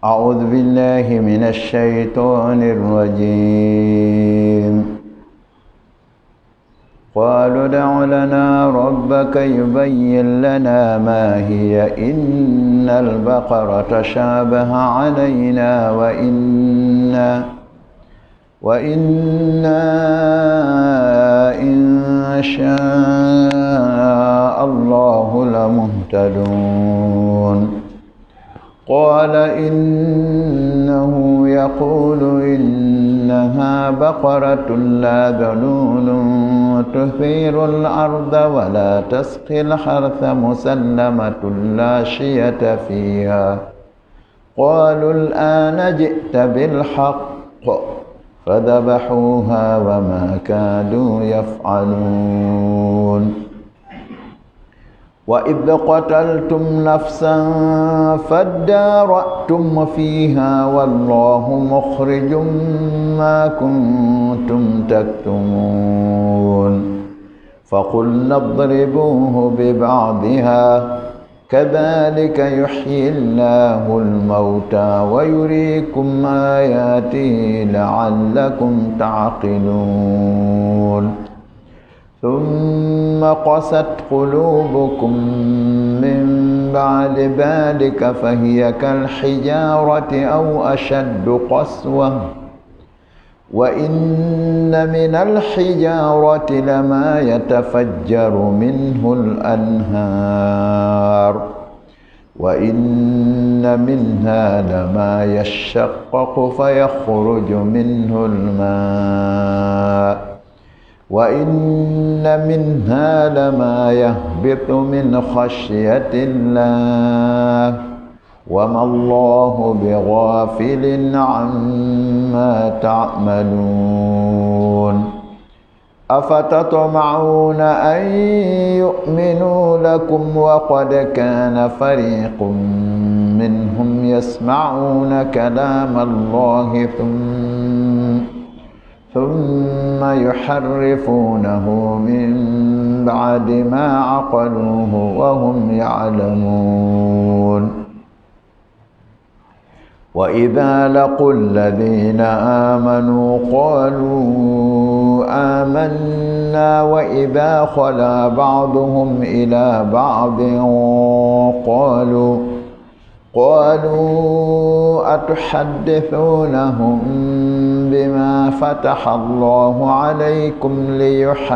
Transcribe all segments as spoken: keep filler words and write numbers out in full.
أعوذ بالله من الشيطان الرجيم. قالوا ادع لنا ربك يبين لنا ما هي إن البقرة تشابه علينا وإنا وإنا إن شاء الله لمهتدون. قال إنه يقول إنها بقرة لا ذلول تثير الأرض ولا تسقي الحرث مسلمة لا شية فيها. قالوا الآن جئت بالحق فذبحوها وما كادوا يفعلون. وإذ قتلتم نفسا فادارأتم فيها والله مخرج ما كنتم تكتمون. فقلنا اضربوه ببعضها كذلك يحيي الله الموتى ويريكم آياته لعلكم تعقلون. ثم قست قلوبكم من بعد ذلك فهي كالحجارة أو أشد قسوة. وإن من الحجارة لما يتفجر منه الأنهار وإن منها لما يشقق فيخرج منه الماء وإن منها لما يهبط من خشية الله وما الله بغافل عما تعملون. أفتطمعون أن يؤمنوا لكم وقد كان فريق منهم يسمعون كلام الله ثم ثم يحرفونه من بعد ما عقلوه وهم يعلمون. وإذا لقوا الذين آمنوا قالوا آمنا وإذا خلا بعضهم إلى بعض قالوا قالوا أتحدثونهم بما فتح الله عليكم ليحاجوكم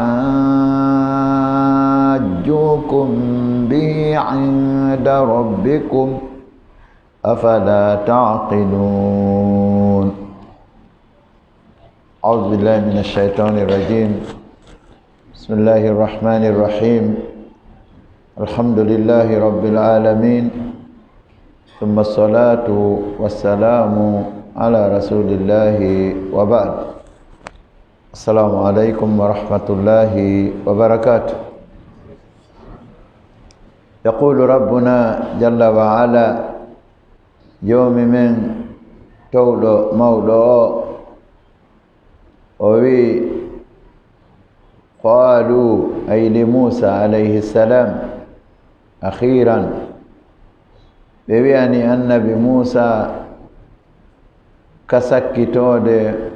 به عند ربكم أفلا تعقلون. أعوذ بالله من الشيطان الرجيم. بسم الله الرحمن الرحيم. الحمد لله رب العالمين. ثم الصلاة والسلام على رسول الله وبعد. السلام عليكم ورحمة الله وبركاته. يقول ربنا جل وعلا، Joomi men towɗo mawɗo o, o wi'i, qaalu, ay li Muusa alayhi salam, akhiran, ɓe wi'ani Annabi Muusa ka sakkitoode,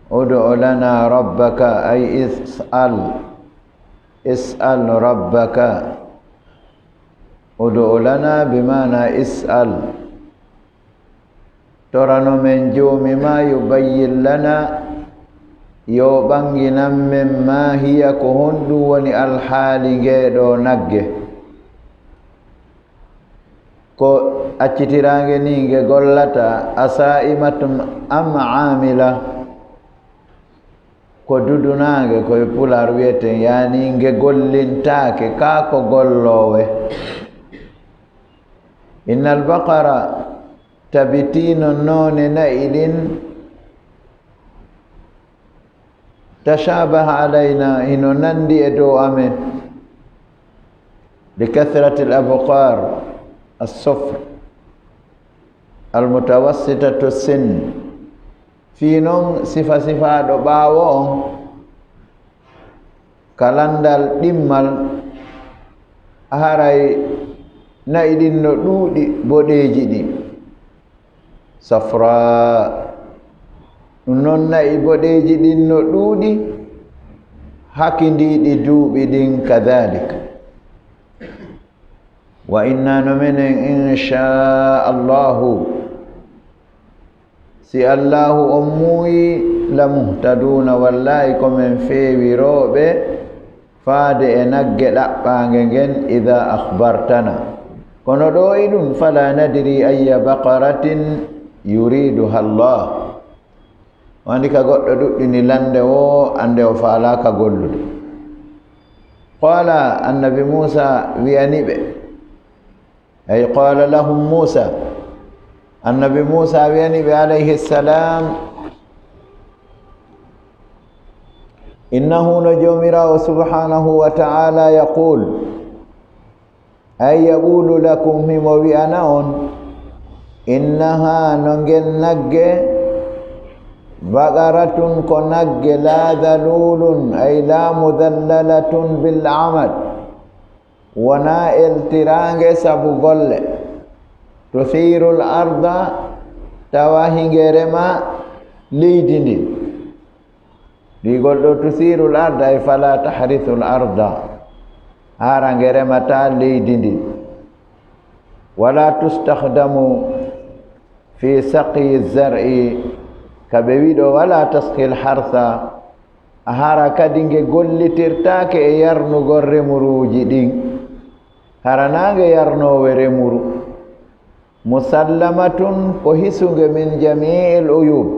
ud'u lana rabbaka, ay is'al, is'al rabbaka, ud'u lana bi maana is'al, torano men Joomi ma, yubayyin lana, yo ɓannginan men, ma hiya, ko honɗum woni alhaali ngee ɗoo nagge, ko accitiraange nii nge gollata, a saa'imatun am aamila, ko dudunaange, ko e Pulaar wi'eten, yaani nge gollintaake, kaa ko golloowe. Innal baqara, tabitiino noone na'i ɗin, tashabaha alayna, hino nanndi e dow amen, li kathrati al abqar as sufr al mutawassitatu sin, fii non sifa sifaaɗo ɓaawo on, ka lanndal ɗimmal, haray na'i ɗin no ɗuuɗi boɗeeji ɗin. Safra, ɗum non na'i boɗeeji ɗin no ɗuuɗi, hakindiiɗi duuɓi ɗin kadalik. Wa inna no menen, insha Allahu, si Allahu on muuyi, la muhtaduuna, wallaahi ko men feewirooɓe faade e nagge ɗaɓɓaange ngen, idaa akhbartana. Kono ɗoo e ɗum, fala nadri ayya baqaratin yuriduha Allah. O anndi ka goɗɗo ɗuɗɗini lannde woo, annde o faalaaka gollude. Qaala, Annabi Muusa wi'ani ɓe, ay qaala lahum Muusa, Annabi Muusa wi'ani ɓe alayhi salam, innahu no Joomiraawo subhanahu wa ta'ala yaqul, ay yaqulu lakum, himo wi'ana on, innaha, no ngen nagge, baqaratun, ko nagge, la dhalulun, ay la mudhallalatun bil amad, wonaa eltiraange sabu golle, tuthirul arda, tawa hinge rema leydi ndin. Wi'ugol ɗoo tuthirul arda, ay fala tahrithul arda, hara nge remataa leydi ndin. Wala tustakhdamu fi saqyi zar'i, ka ɓe wi'i ɗoo wala tasqil hartha, hara kadi nge gollitirtaake e yarnugol remuruuji ɗin, hara naa nge yarnoowe remuru. Musallamatun, ko hisunge, min jami'il uyub,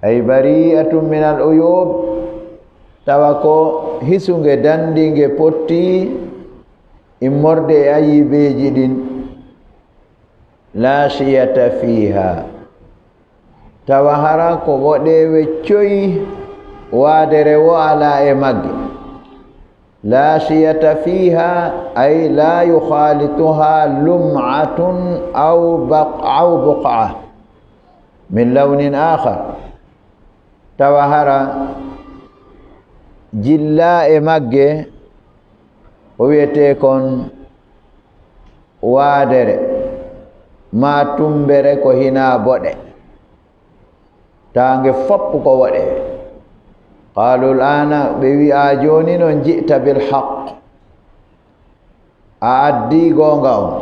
ay bari'atun minal uyub, tawa ko hisunge danndi nge potti immorde e ayibeeji ɗin. La shiyata fiha, tawa hara ko boɗeewe coy, waadere woo alaa e magge. La shiyata fiha, ay la yukhalituha lum'atun aw baq-, aw buq'a min lawnin akhar, tawa hara jillaa e magge ko wi'etee kon waadere maa tummbere ko hinaa boɗe. Taange fof ko woɗe. Qaalu, al-aana, ɓe wi'a, jooni non, ji'ta bil haqq, a addii goonga on.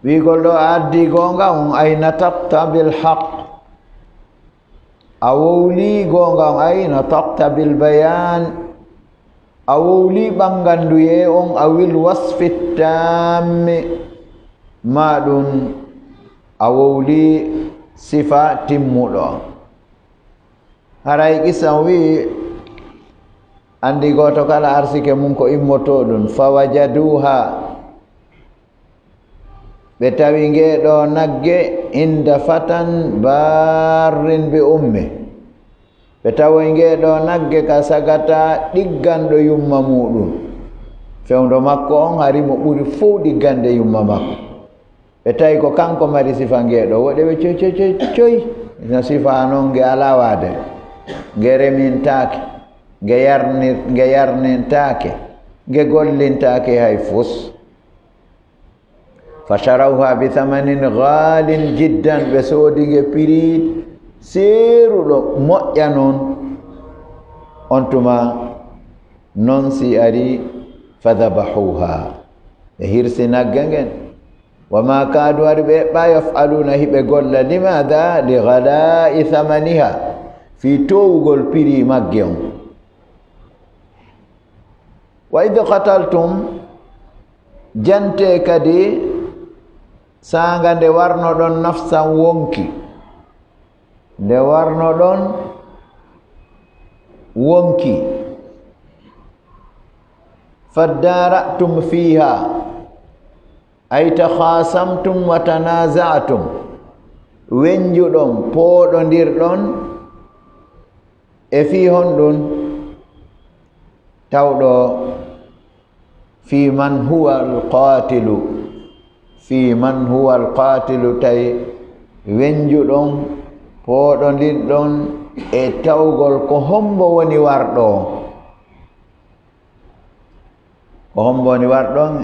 Wi'ugol ɗoo a addii goonga on, ay nataqta bil haqq. A wowlii goonga on, ay nataqta bil bayaan. A wowlii ɓannganduyee on, awil wasfi taammi, maa ɗum a wowlii sifa timmuɗo on. Haray qisan wi'i, anndi gooto kala arsike mum ko immotoo ɗum. Fawajaduha, ɓe tawi ngee ɗoo nagge, inda fatan barrin bi ummi. Ɓe tawoy ngee ɗoo nagge ka sagata ɗigganɗo yumma muuɗum. Fewndo makko on hari mo ɓuri fow ɗiggande yumma makko. Ɓe tawi ko kanko mari sifa ngee ɗoo. Woɗɓe ɓe coy, coy, coy, coy. No sifa non nge alaa waade. Nge remintaake. Nge yarni-, nge yarnintaake. Nge gollintaake hay fus. Fasharawha bi thamanin ghalin jiddan, ɓe soodi nge piri seeruɗo, moƴƴa non. On tuma non si ari, fadhabahuha, ɓe hirsi nagge ngen. Wa ma kaadu, hari ɓe eɓɓaa, yaf'aluna, hiɓe golla, limaada, li ghala'i thamaniha, fii toowugol piri magge on. Wa idh qataltum, jantee kadi saanga nde warnoɗon nafsan wonki, nde warnoɗon wonki, faddaara'tum fiiha, ay takhasamtum wa tanaza'tum, wenjuɗon, pooɗondirɗon, E fii honɗun tawɗo fii man huwa alqaatilu, fii man huwa alqaatilu, tawi wenjuɗon, pooɗondirɗon e tawgol ko hombo woni warɗo on. Ko hombo woni warɗo on?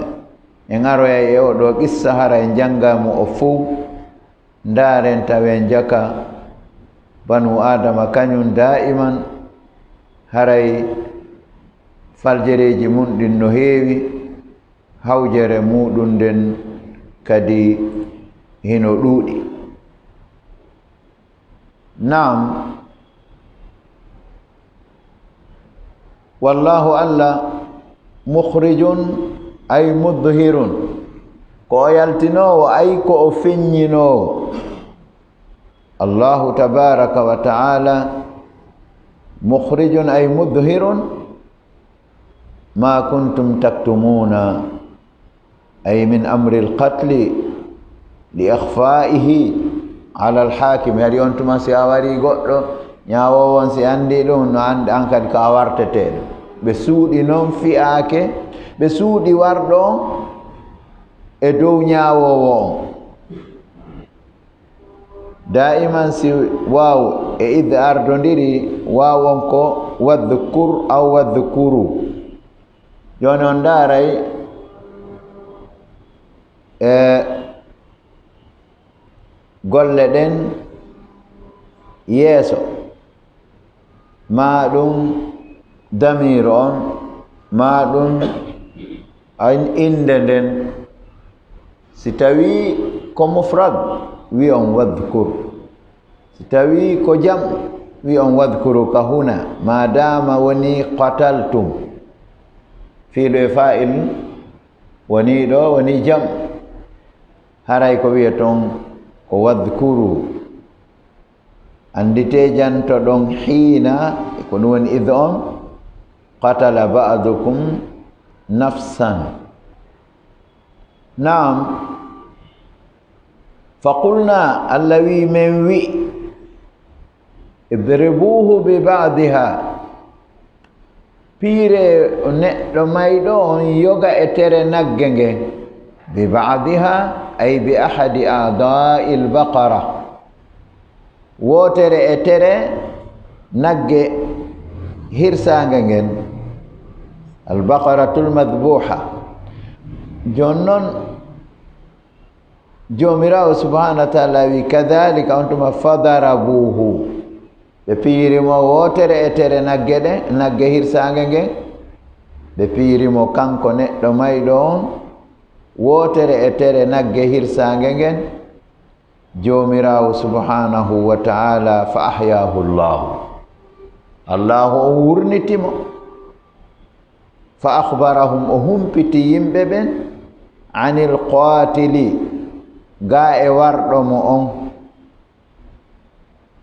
En aroyay e oo ɗoo qissa, haray en janngaa mo o fow. Ndaaren tawen jaka banu Aadama kañun daa'iman, haray faljereeji mun ɗin no heewi, hawjere muɗum nden kadi hino ɗuuɗi. Naam, wallaahu Alla, mukhrijun ay mudhirun, ko o yaltinoowo, ay ko o feññinoowo. Allahu tabaraka wa ta'ala, mukhrijun ay mudhirun ma kuntum taktumuna, ay min amri alqatli li ikhfaihi ala alhakimi. Hari on tuma si a wari goɗɗo, ñaawoowo on si anndi ɗum, no anndi an kadi ko a warteteeɗo. Ɓe suuɗi non fiyaake, ɓe suuɗi warɗo on e dow ñaawoowo on. Daa'iman si waaw e id ardondiri, waaw on ko wadhkur aw wadhkuru. Jooni on ndaaray e golle ɗen yeeso, maa ɗum damiir on, maa ɗum in-, innde nden. Si tawii ko mufrad, wi'on wadhkur. Si tawii ko jam, wi'on wadhkuru ka huna, maadaama wonii qataltum. Fiiɗo e faa'il wonii ɗoo, wonii jam. Haray ko wi'eton ko wadhkuru. Annditee janto ɗon hiina, ko ɗum woni id on, qatala ba'dukum nafsan. Naam. Fa qulna, Alla wi, men wi, idribuhu bi ba'diha. Piire neɗɗo mayɗo on yoga e tere nagge ngen. Bi ba'diha, ay bi ahadi a'da'il baqara. Wootere e tere nagge hirsaange ngen. Al baqaratul madbuha. Jooni non, Joomiraawo subhaanahu wa ta'ala wi, kadhalika, on tuma, fadarabuhu. Ɓe piyiri mo wootere e tere nagge ɗen, nagge hirsaange ngen. Ɓe piyiri mo kanko neɗɗo mayɗo on, wootere e tere nagge hirsaange ngen. Joomiraawo subhaanahu wa ta'ala, fa ahyaahu Allahu. Allahu on wurniti mo. Fa akhbarahum, o humpiti yimɓe ɓen, anil qaatili, gaa e warɗo mo on.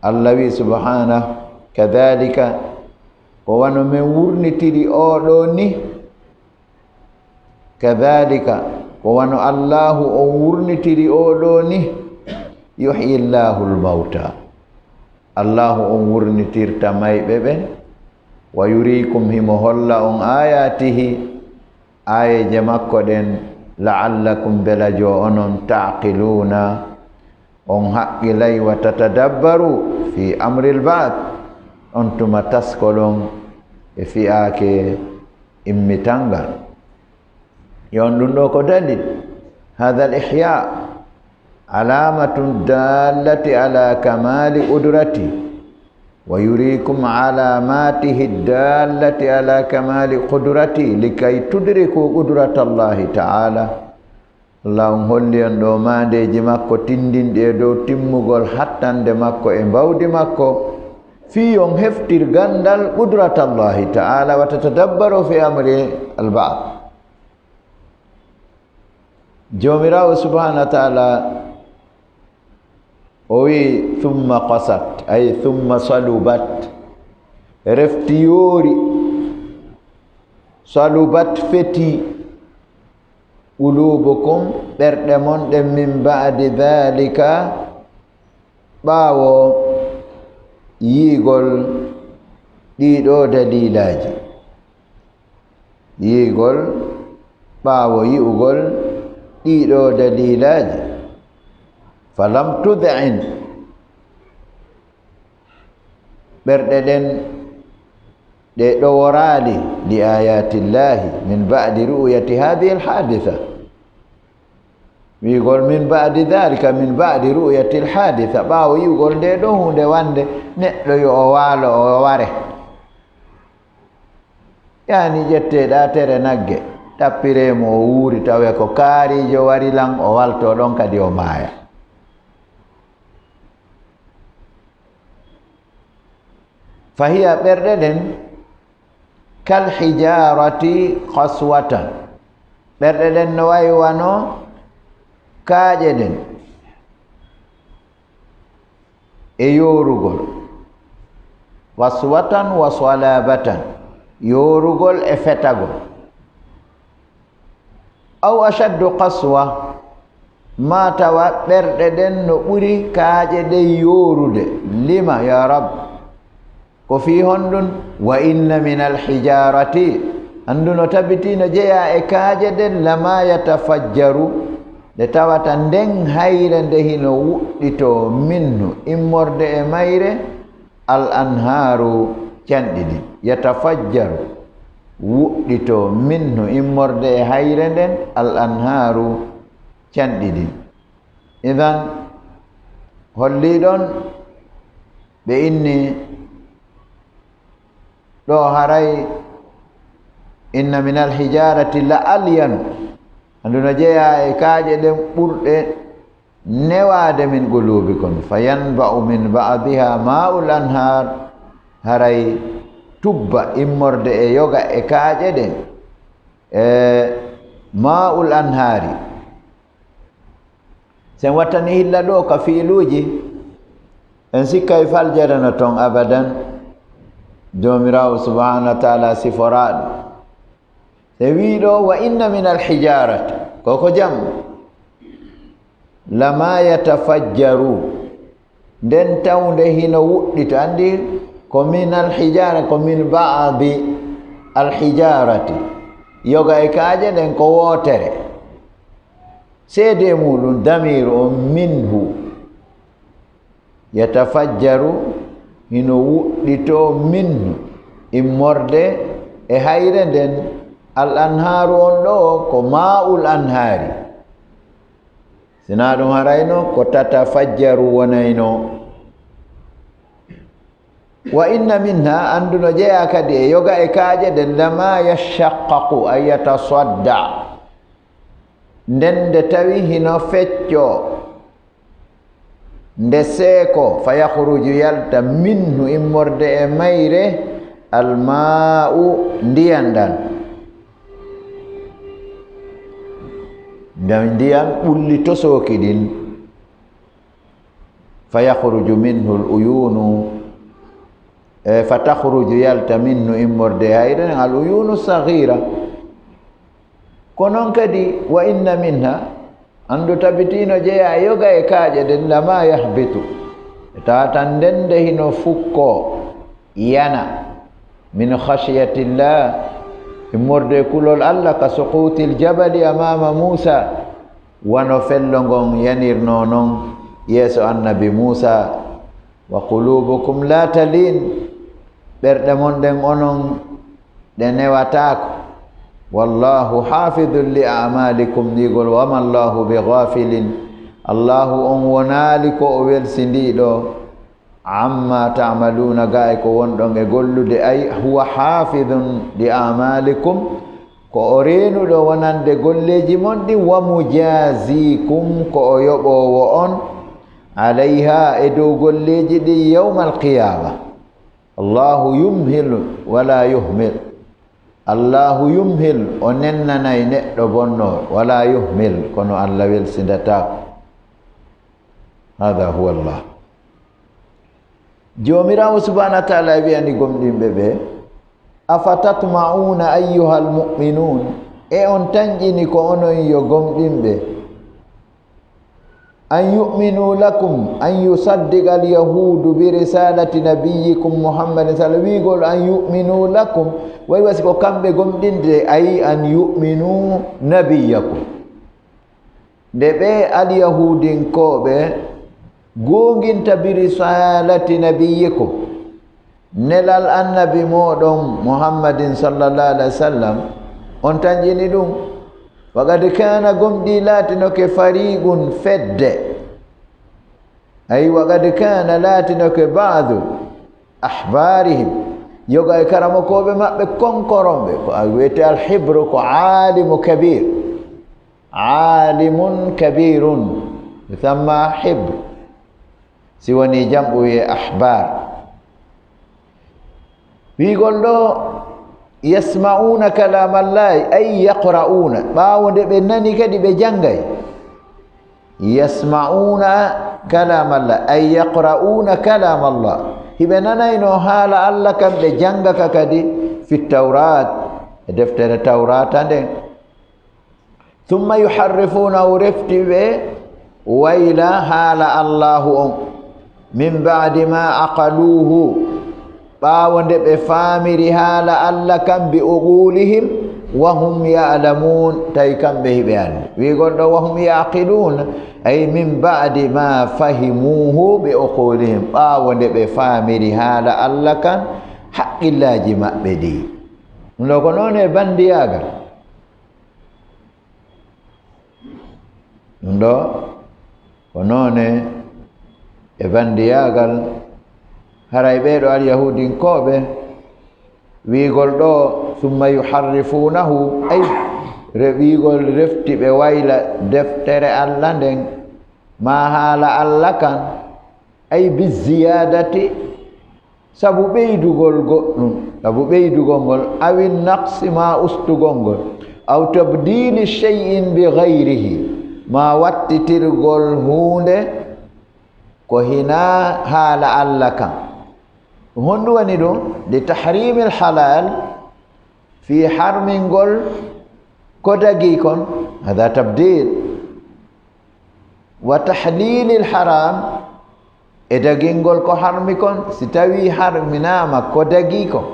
Alla wi subhaanahu, kadhalika, ko wano men wurnitiri oo ɗoo ni, kadhalika, ko wano Allaahu on wurnitiri oo ɗoo ni, yuhyi Llaahu l-mawta. Allaahu on wurnitirta mayɓe ɓen, wa yuriikum, himo holla on, aayaatihi, aayeeje makko ɗen, la'allakum, belajo onon, ta'qiluuna, on haqqilay, wa tatadabbaru fi amril ba'th, on tuma taskoɗon e fiyaake immital ngal. Yo on ɗum ɗoo ko dalil, hadha al ihya alamatun dallati ala kamali qudrati, wa yurikum alamatihi dallati ala kamali qudrati, likay tudriku qudratallahi ta'ala. Alla on holli on ɗoo maandeeji makko tinndinɗi e dow timmugol hattande makko e mbawdi makko, fii on heftir ganndal qudratallahi ta'ala, wa tatadabbaru fi amri al-ba'th. Joomiraawo subhaanahu wa ta'ala o wi'i, "Thumma qasat, ay thumma salubat." Refti yoori, salubat feti, "qulubukum", ɓerɗe mon ɗen, "min ba'di dhalika", ɓaawo yi'ugol ɗiɗo dalilaaji. Yi'ugol, ɓaawo yi'ugol ɗiɗo dalilaaji, falam tud'in, ɓerɗe ɗen ɗe ɗoworaali, li ayatillahi min ba'di ru'yati hadhihi alhaditha. Wi'ugol min ba'di dhalika, min ba'di ru'yati alhaditha, ɓaawo yi'ugol nde ɗo huunde wande, neɗɗo yo o waalo, o ware. Yani ƴette ɗa tere nagge, tappire mo o wuuri, tawe ko kaarijo wari lan, o walto ɗon kadi o maaya. Fahiya, ɓerɗe ɗen, kal hijarati qaswatan, ɓerɗe ɗen no wayi wano kaaƴe ɗen e yoorugol, qaswatan wa salabatan, yoorugol e fetagol. Aw ashaddu qaswa, maa tawa ɓerɗe ɗen no ɓuri kaaƴe ɗen yoorude. Lima, ya Rab? Ko fii honɗun? Wa inna min alhijarati, anndu no tabitii no jeyaa e kaaƴe ɗen, lama yatafajjaru, nde tawata nden hayre nde hino wuɗɗitoo, minhu, immorde e mayre, al anhaaru, canɗi ɗin. Yatafajjaru, wuɗɗitoo, minhu, immorde e hayre nden, al anhaaru, canɗi ɗin. Idan, holli ɗon ɓe inni ɗo haray, inna min alhijarati la alyanu, anndu no jeyaa e kaaƴe ɗen ɓurɗe newaade min qulubikum, fa yanba'u min ba'diha ma'ul anhar, haray tubba immorde e yoga e kaaƴe ɗen, e ma'ul anhari. Sen wattani hilla ɗo ka fiiluuji, en sikkay faljarano ton abadan. Joomiraawo subhanahu wa taala siforaaɗo. E wii ɗo, wa inna min alhijarati, koko jam, lama yatafajjaru, nden tawnde hino wuɗɗita. Anndi ko min alhijara, ko min ba'di alhijarati. Yoga e kaaƴe ɗen ko wootere. Seedee muɗum, damiiru on, minhu. Yatafajjaru, hino wuɗɗitoo, minhu, immorde e hayre nden. Al anhaaru on ɗoo ko maa'ul anhaari. Sinaa ɗum harayno ko tatafajjaru wonayno. Wa inna minha, anndu no jeyaa kadi e yoga e kaaƴe ɗen, lama yashaqqaqu, ay yatasadda. Nden nde tawi hino feccoo, nde seeko, fa yakhruju, yalta, minhu, immorde e mayre, almaa'u, ndiyan ɗan. Nde ndiyan ɓulli tosooki ɗin. Fa yakhruju minhu al uyunu, e, fa takhruju, yalta, minhu, immorde e hayre nden, al uyunu saghira. Ko non kadi, wa inna minha, anndu tabitiino jeyaa e yoga e kaaƴe ɗen, lama yahbitu, e tawata nden nde hino fukkoo, yana, min khashyatillah, immorde e kulol Allah, ka suqutil jabali amama Musa, wano fello ngon yanirnoo non yeeso annabi Musa. Wa qulubukum la talin, ɓerɗe mon ɗen onon ɗe newataako. Wallahu hafidun li amalikum, ɗigol, wama Allahu bi ghafilin, Allahu on wonaali ko o welsindiiɗo, amma ta'maluna, ga e ko wonɗon e gollude, ay huwa hafidun li amalikum, ko o reenuɗo wonande golleeji mon ɗin, wa mujazikum, ko o yoɓoowo on, alayha, e dow golleeji ɗin, yawmal qiyama. Allahu yumhilu wala yuhmil. Allahu yumhil, o nennanay neɗɗo bonnoo, wala yuhmil, kono Allah welsindataako. Hada huwa Allah. Joomiraawo subhanahu wa taala wi'ani gomɗinɓe ɓe, afatatma'una ayyuhal mu'minun, e on tanƴini ko onon yo gomɗinɓe, أن يؤمنوا لكم، أن يصدق اليهود برسالة نبيكم محمد صلى الله عليه وسلم. Wiigol أن يؤمنوا لكم, way wasi ko kamɓe gomɗinde, أي أن يؤمنوا نبيكم. Nde ɓe alyahuudinkooɓe goonginta برسالة نبيكم, nelal annabi mooɗon Muhammadin sallallahu alaihi wasallam, on tanƴini ɗum. وقد كان, gomɗii laatinoke, فريق, fedde, أي وقد كان, laatinoke, بعض أحبارهم, yoga e karamokooɓe maɓɓe konkoronɓe, ko a wiyete alhibru ko عالم كبير، عالم كبير يسمى حبر, si woni jam'u wiye أحبار. Wiigol ɗo, يسمعون كلام الله أي يقرؤون, ɓaawo nde ɓe nani kadi ɓe janngay. يسمعون كلام الله أي يقرؤون كلام الله, hiɓe nanayno haala Alla kan, ɓe janngaka kadi, في التوراة, e deftere Tawraata nden. ثم يحرفونه, refti ɓe wayla haala Allaahu on, من بعد ما عقلوه, ɓaawo nde ɓe faamiri haala Alla kan, بعقولهم وهم يعلمون, tawi kamɓe hiɓe anndi. Wiigol ɗo وهم يعقلون, أي من بعد ما فهموه بعقولهم, ɓaawo nde ɓe faamiri haala Alla kan haqqillaaji maɓɓe ɗi. Ɗum ɗo ko noon e banndiyaagal. Ɗum ɗo ko noone e banndiyaagal, haray ɓee ɗo alyahuudinkooɓe wiigol ɗo, ثم يحرفونه, ay, re-, wiigol refti ɓe wayla deftere Alla nden, maa haala Alla kan, ay, بالزيادة, sabu ɓeydugol goɗɗum, sabu ɓeydugol ngol, أو النقص, maa ustugol ngol, أو تبديل شيء بغيره, maa wattitirgol huunde ko hinaa haala Alla kan. Ɗum honɗum woni ɗum? لتحريم الحلال, fii harmingol ko dagii kon, هذا تبديل, وتحليل الحرام, e dagingol ko harmi kon. Si tawii harminaama ko dagii kon,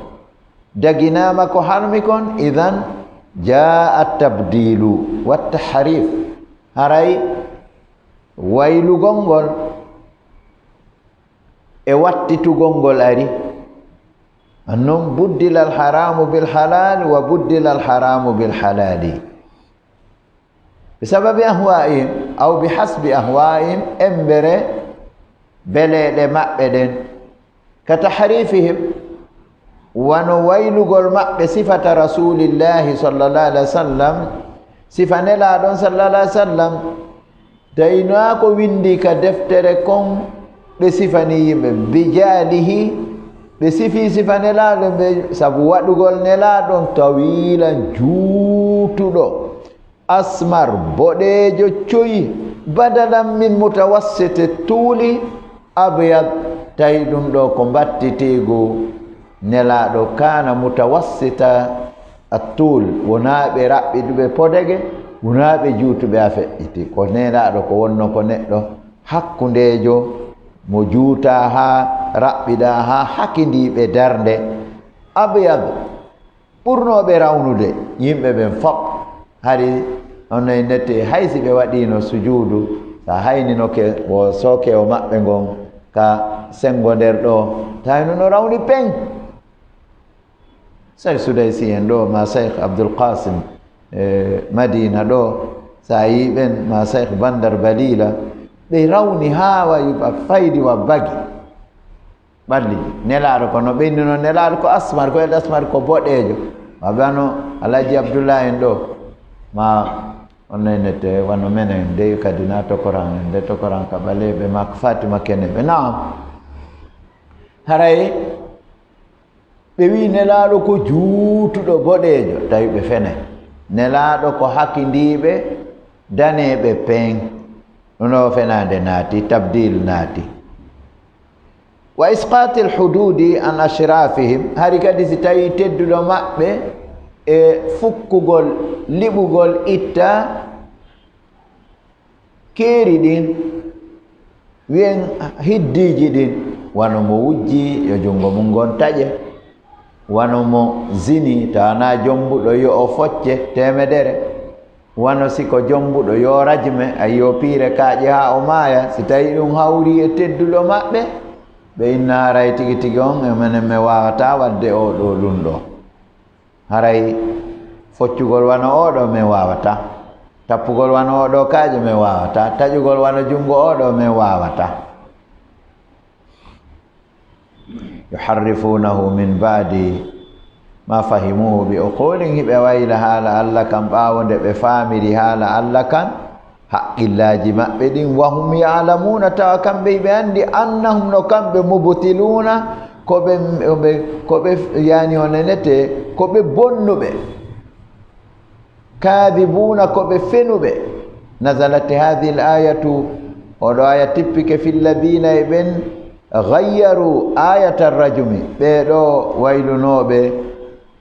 daginaama ko harmi kon, إذن جاء التبديل والتحريف, haray waylugol ngol e wattitugol ngol ari. Annon, بدل الحرام بالحلال وبدل الحرام بالحلال. بسبب أهوائهم أو بحسب أهوائهم, embere beleeɗe maɓɓe ɗen. كتحريفهم, wano waylugol maɓɓe sifata Rasuulillaahi sallallaahu alayhi wa sallam, sifa Nelaaɗo on sallallaahu alayhi wa sallam, tawi hinaa ko winndii ka deftere kon ɓe sifanii yimɓe, بجهله, ɓe sifii sifa Nelaaɗo ɓe, sabu waɗugol Nelaaɗo on tawiilan juutuɗo. أسمر, boɗeejo coy, بدلا من متوسط الطول أبيض, tawi ɗum ɗo ko mbattiteego Nelaaɗo, كان متوسط الطول, wonaa ɓe raɓɓiɗuɓe podege, wonaa ɓe juutuɓe a feƴƴiti. Ko Nelaaɗo ko wonno ko neɗɗo hakkundeejo, mo juutaa haa raɓɓiɗaa haa hakindiiɓe darnde. أبيض, ɓurnooɓe rawnude yimɓe ɓen fop. Hari on no nette, hay si ɓe waɗiino sujuudu, so a hayninoke wo sooke o maɓɓe ngon ka senngo nder ɗo, tawi no, no rawni peŋ. Cheikh Sudaysi en ɗo, ma Cheikh Abdul Qasim, e, Madina ɗo, so a yii ɓen, ma Cheikh Bandar Balila, ɓe rawni haa wayi ba faydi wa bagi. Ɓalli Nelaaɗo ko no ɓeyndino, Nelaaɗo ko asmar, ko el asmar ko boɗeejo. Wa bano Alhaji Abdullah en ɗo, ma on no nette, wano menen dey kadi na tokoran en, nde tokoran ka ɓaleeɓe ma ko Fatima Keneɓe. Naam. Haray ɓe wi Nelaaɗo ko juutuɗo boɗeejo, tawi ɓe fenay. Nelaaɗo ko hakindiiɓe daneeɓe peeŋ. Ɗum ɗo fenaande naati, tabdil naati. وإسقاط الحدود عن أشرافهم, hari kadi si tawii tedduɗo maɓɓe e fukkugol, liɓugol, itta keeri ɗin, Wiyen hiddiiji ɗin, wano mo wujji, yo junngo mum ngon taƴe, wano mo zini, tawa na jombuɗo, yo o focce teemedere, wano si ko jombuɗo, yo rajme, ay yo piire kaaƴe haa o maaya. Si tawi ɗum hawri e tedduɗo maɓɓe, ɓe inna haray tigi tigi on, e menen mi waawataa waɗde oo ɗoo ɗum ɗoo. Haray foccugol wano oo ɗoo men waawataa, tappugol wano oo ɗoo kaaƴe men waawataa, taƴugol wano junngo oo ɗoo men waawataa. Yuharrifunahu min ba'di ma fahimuhu bi uqulihim, hiɓe wayla haala Alla kan ɓaawo nde ɓe faamiri haala Alla kan haqqillaaji maɓɓe ɗin. Wa hum ya'lamuna, tawa kamɓe hiɓe anndi, annahum, no kamɓe, mubtiluna, ko ɓe, ɓe, ko ɓe, yani, o nenete, ko ɓe bonnuɓe. Kadibuna, ko ɓe fenuɓe. Nazalat hadhihi al-ayatu, oɗo aya tippike, fi lladhina, e ɓen, ghayyaru ayata rajumi, ɓee ɗoo waylunooɓe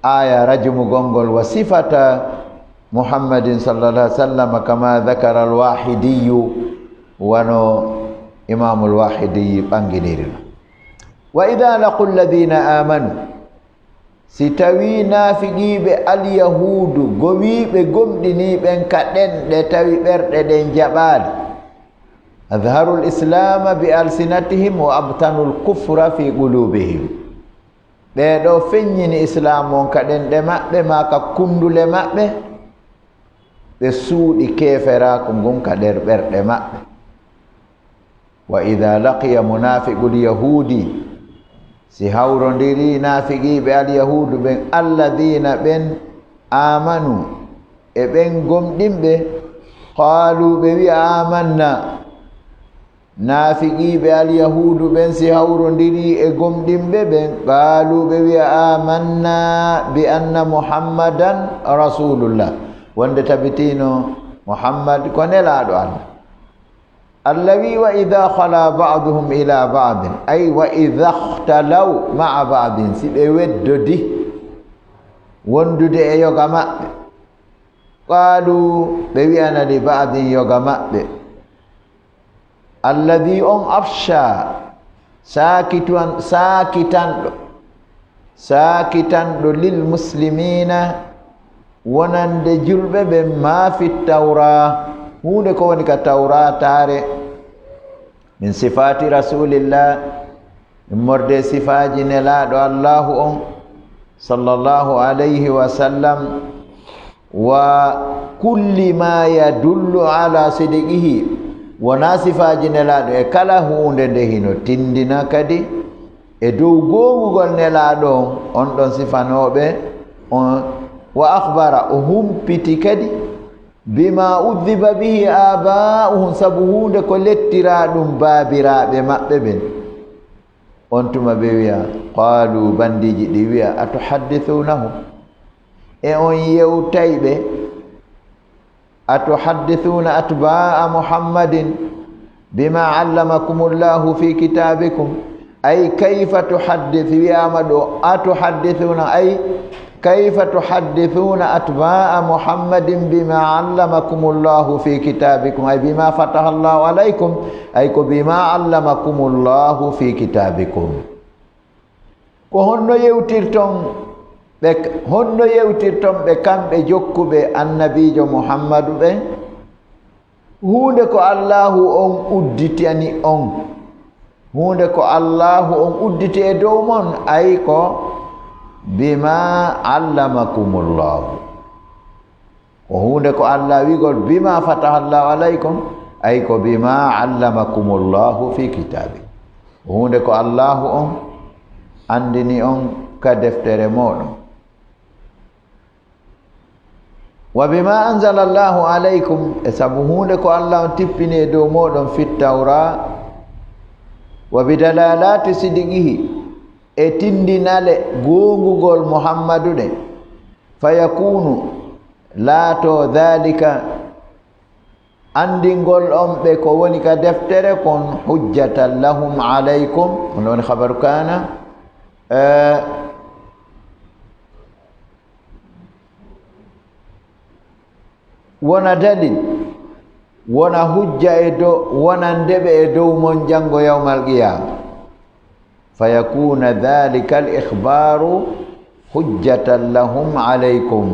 aya rajumugol ngol, wa sifata Muhammadin sallallahu alaihi wasallam, kama dhakara al-Wahidiyu, wano Imamu al-Wahidiyi ɓanginiri no. Wa idha laqu lladhina amanu, si tawii naafiqiiɓe alyahuudu gowiiɓe gomɗinii ɓen ka ɗenɗe, tawi ɓerɗe ɗen jaɓaali, adharu l-islaama bi alsinatihim wa abtanu l-kufra fi quluubihim. Ɓee ɗoo feññini islaamu on ka ɗenɗe maɓɓe, maa ka kunndule maɓɓe, ɓe suuɗi keeferaaku ngun ka nder ɓerɗe maɓɓe. Wa idha laqiya munafiqul yahudi, si hawrondirii naafiqiiɓe alyahuudu ɓen, alladhina, ɓen, amanu, e ɓen gomɗinɓe, qaalu, ɓe wi'a, amanna. Naafiqiiɓe alyahuudu ɓen si hawrondirii e gomɗinɓe ɓen, qaalu, ɓe wi'a, amanna bi anna Muhammadan rasulullah, wonde tabitiino Muhammad ko nelaaɗo Allah. Allah wi'i, wa idha khala ba'duhum ila ba'din, ay wa idha ikhtalaw ma'a ba'din, si ɓe weddodi wondude e yoga maɓɓe, qaalu, ɓe wi'ana li ba'din yoga maɓɓe, alladhi on afsha, saakitan-, saakitanɗo, saakitanɗo lil muslimina, wonande julɓe ɓen, ma fi tawra, huunde ko woni ka tawrataare, min sifati rasulillah, immorde sifaaji nelaaɗo Allahu on, sallallahu alayhi wa sallam, wa kulli ma yadullu ala sidiqihi, wona sifaaji nelaaɗo e kala huunde nde hino tindina kadi e dow goongugol nelaaɗo on, on ɗon sifanooɓe on, wa akhbara, o humpiti kadi, bima udhiba bihi aba'uhum, sabu huunde ko lettiraa ɗum baabiraaɓe maɓɓe ɓen. On tuma ɓe wi'a, qaalu, bandiiji ɗi wi'a, atuhaddithunahum, e on yewtay ɓe, atuhaddithuna atba'a Muhammadin bima allamakumullahu fi kitabikum, ay kayfa tuhaddith, wi'ama ɗo, atuhaddithuna, ay kayfa tuhaddithuna atba'a Muhammadin bima allamakumullahu fi kitabikum, ay bima fataha Allahu alaykum, ay ko bima allamakumullahu fi kitabikum. Ko honno yewtirton ɓe, honno yewtirton ɓe kamɓe jokkuɓe annabiijo Muhammadu ɓen? Huunde ko Allaahu on udditani on. Huunde ko Allaahu on udditi e dow mon, ay ko bima allamakumullahu. Ko huunde ko Allah wi'gol, bima fataha Allahu alaykum, ay ko bima allamakumullahu fi kitabi. Ko huunde ko Allahu on anndini on ka deftere mooɗon. Wa bima anzala Allahu alaykum, e sabu huunde ko Allah on tippini e dow mooɗon, fi tawra, wa bi dalalati sidiqihi, e tindinale goongugol Muhammadu ɗen, fa yakunu, laato, dhalika, anndingol on ɓe ko woni ka deftere kon, hujjatan lahum alaykum, on woni khabaru kana, eh, wona dalil wona hujja e dow, wonande ɓe e dow mon janngo yawmal qiyaama. Fa yakuna dhalika al ikhbaru hujjatan lahum alaykum.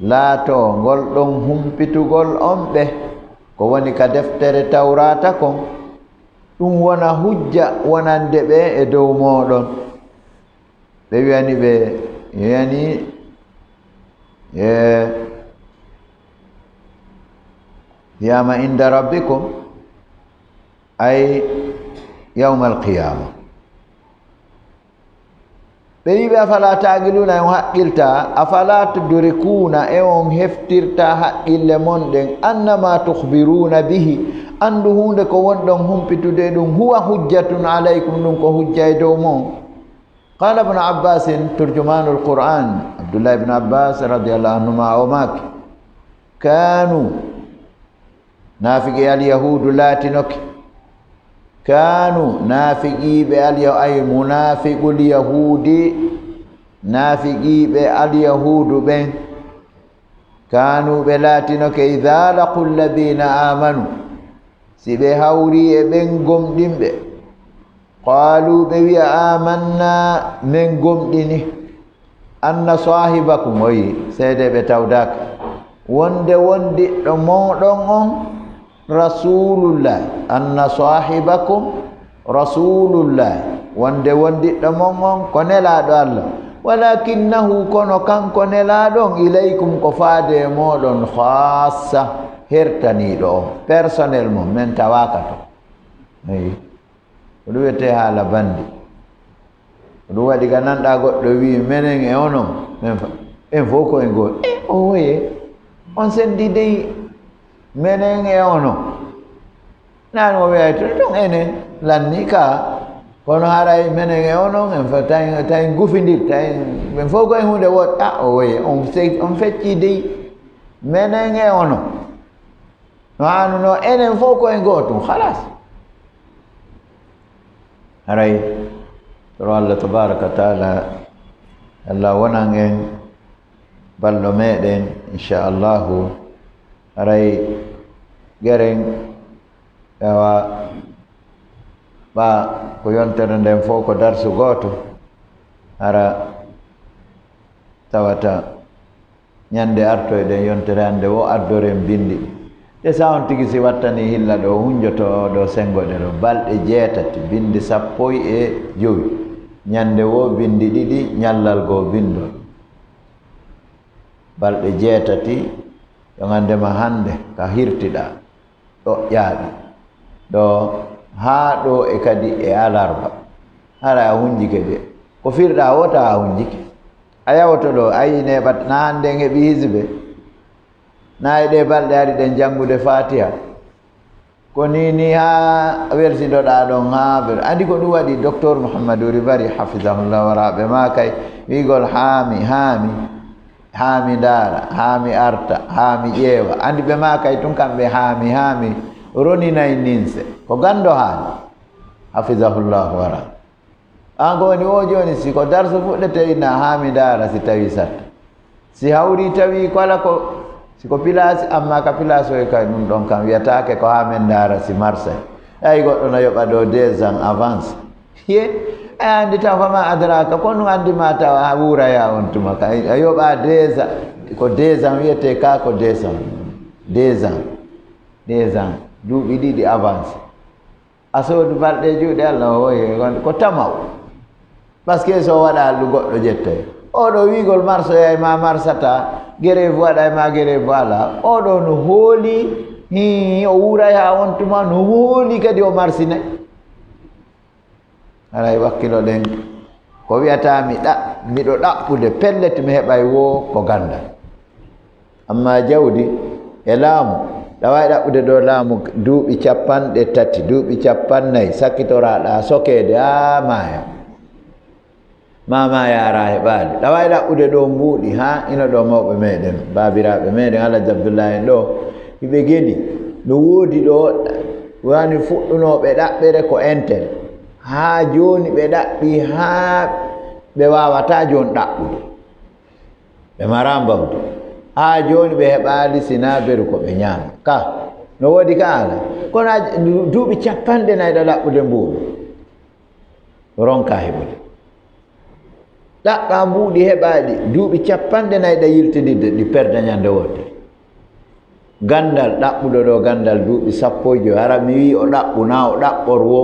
Laato ngol ɗon humpitugol on ɓe, ko woni ka deftere Tawraata kon, ɗum wona hujja wonande ɓe e dow mooɗon. Ɓe wiyani ɓe, wiyani, e, qiyama inda rabbikum, ay yawmal qiyama. Ɓe wiɓe, afala taqiluna, on haqqilta, afala tudrikuna, e on heftirta haqqille mon ɗen, annama tukhbiruna bihi, anndu huunde ko wonɗon humpitude ɗum, huwa hujjatun alaykum, ɗum ko hujja e dow mon. Qala ibnu Abbasin, turjumanul Qur'an, Abdullah ibnu Abbas radiyallahu anhuma o maaki, kanu, naafiqi alyahuudu laatinoke, kanu, naafiqiiɓe alyahu-, ay munafiqul yahuudi, naafiqiiɓe alyahuudu ɓen, kanu, ɓe laatinoke, idha laqu alladhina amanu, si ɓe hawri e ɓen gomɗinɓe, qalu, ɓe wi'a, amanna, men gomɗini, anna sahibakum, oyi, seedeeɓe tawdaaka, wonde wondiɗɗo mooɗon on, rasulullah, anna sahibakum rasulullah, wonde wondiɗɗo mon on ko nelaaɗo Allah, walakinnahu, kono kanko nelaaɗo on, ilaykum, ko faade e mooɗon, khassa, hertaniiɗo on, personnellement, men tawaaka to. Eyi. Ko ɗum wiyetee haala banndi. Ko ɗum waɗi ka nanɗaa goɗɗo wii, menen e onon, men fa-, en fof ko en goo. E, o woye, on sendi dey, menen e onon. Naan o wiyay to, ɗum enen lanni ka. Kono haray menen e onon, en fa-, tawi, tawi gufindir, tawi men fof ko e huunde woɗ-, a, o woye, on se-, on fecci dey, menen e onon. No haanunoo, enen fof ko en gootum, halas. Haray, toro Allah tabaraka wa taala, Allah wonan en ballo meɗen, inchallahu. Haray, geren, yawa, ɓa ko yontere nden fof ko darsu gooto, hara tawata ñande artoyɗen yontere hannde wo, addoren binndi ɗi. Te sa on tigi si wattanii hilla ɗo, hunjoto ɗo senngo ɗe ɗo, balɗe jeetati, binndi sappo e jowi. Ñande wo, binndi ɗiɗi, ñallal goo, binndol. Balɗe jeetati, yo ngannde ma hannde, ka hirtiɗaa. Ɗo ƴaaɓi. Ɗo haa ɗo e kadi e alarba. Hara a hunjike de. Ko firɗaa wota a hunjike. A yawoto ɗo, a yii neeɓat, na hannde en heɓi hizbe. Na e ɗe balɗe ari ɗen janngude Fatiha. Ko ni, ni haa welsidoɗaa ɗon haa ber-, andi ko ɗum waɗi Docteur Mouhamadou Ribari, hafizahullah, wara ɓe ma kay, wiigol haami, haami. Haa mi ndaara, haa mi arta, haa mi ƴeewa. Anndi ɓe ma kay tun kamɓe haa mi, haa mi roninay ninse. Ko ganndo haali. Hafizahullahu wara. Aan ko woni o jooni, si ko darsu fuɗɗete inna haa mi ndaara si tawi satta. Si hawri tawi ko ala ko, si ko pilaasi, amma ka pilaasi o e kay ɗum ɗon kam wiyataake ko haa men ndaara si marsay. Ay goɗɗo no yoɓa ɗo deux ans avance. Ye, a anndi taw fama adraka, ko ɗum anndi ma taw a wuuraya on tuma ka, a yoɓa deux ans, ko deux ans wiyete ka ko deux ans, deux ans, deux ans, duuɓi ɗiɗi avance. A soodu balɗe juuɗe Allah o woye, ko tamaw. Parce que so waɗa allu goɗɗo ƴettay. Oɗo wiigol marsoyay ma marsata, grève waɗay ma grève ala. Oɗo no hooli, hi, o wuuray ha on tuma, no hooli kadi o marsinay. Haray wakkiloɗen ko wi'ata mi ɗa-, miɗo ɗaɓɓude, pellet mi heɓay wo ko ganndal. Amma jawdi e laamu, ɗa waawi ɗaɓɓude ɗo laamu duuɓi capanɗe tati, duuɓi capannay, sakkitoraaɗa sokeede, haa maaya. Ma maaya ara heɓaali. Ɗa waawi ɗaɓɓude ɗo mbuuɗi, haa ino ɗo mawɓe meɗen, baabiraaɓe meɗen, Alhaji Abdullahi en ɗo, hiɓe geli. No woodi ɗo, wani fuɗɗunooɓe ɗaɓɓere ko enten. Haa jooni ɓe ɗaɓɓi, haa ɓe waawataa jooni ɗaɓɓude. Ɓe maraa mbawdi. Haa jooni ɓe heɓaali sinaa beru ko ɓe ñaama. Ka, No woodi ka ala. Kono a, du-, duuɓi capanɗe nayi ɗa ɗaɓɓude mbuuɗu. Ronka heɓude. Ɗaɓɓa mbuuɗi heɓaaɗi duuɓi capanɗe nayi ɗa yiltididde ɗi perda ñande woote. Ganndal, ɗaɓɓuɗo ɗo ganndal duuɓi sappo e joy, hara mi wii o ɗaɓɓu, na o ɗaɓɓor wo,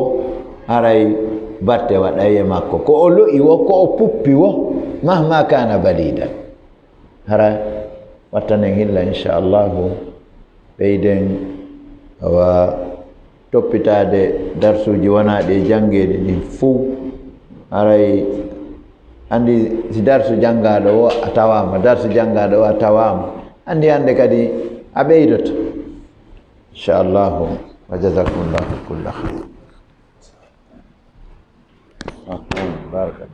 haray batte waɗay e makko. Ko o lo'i wo, ko o puppi wo, mahma kana balidan. Hara wattanen hilla, inchallahu, ɓeyden awa toppitaade darsuuji wonaaɗi e janngeede ɗin fow. Haray anndi si darsu janngaaɗo o a tawaama, darsu janngaaɗo o a tawaama, anndi hannde kadi a ɓeydoto. Inchallahu, wa jazakumullahu kulla khayr. Baraka.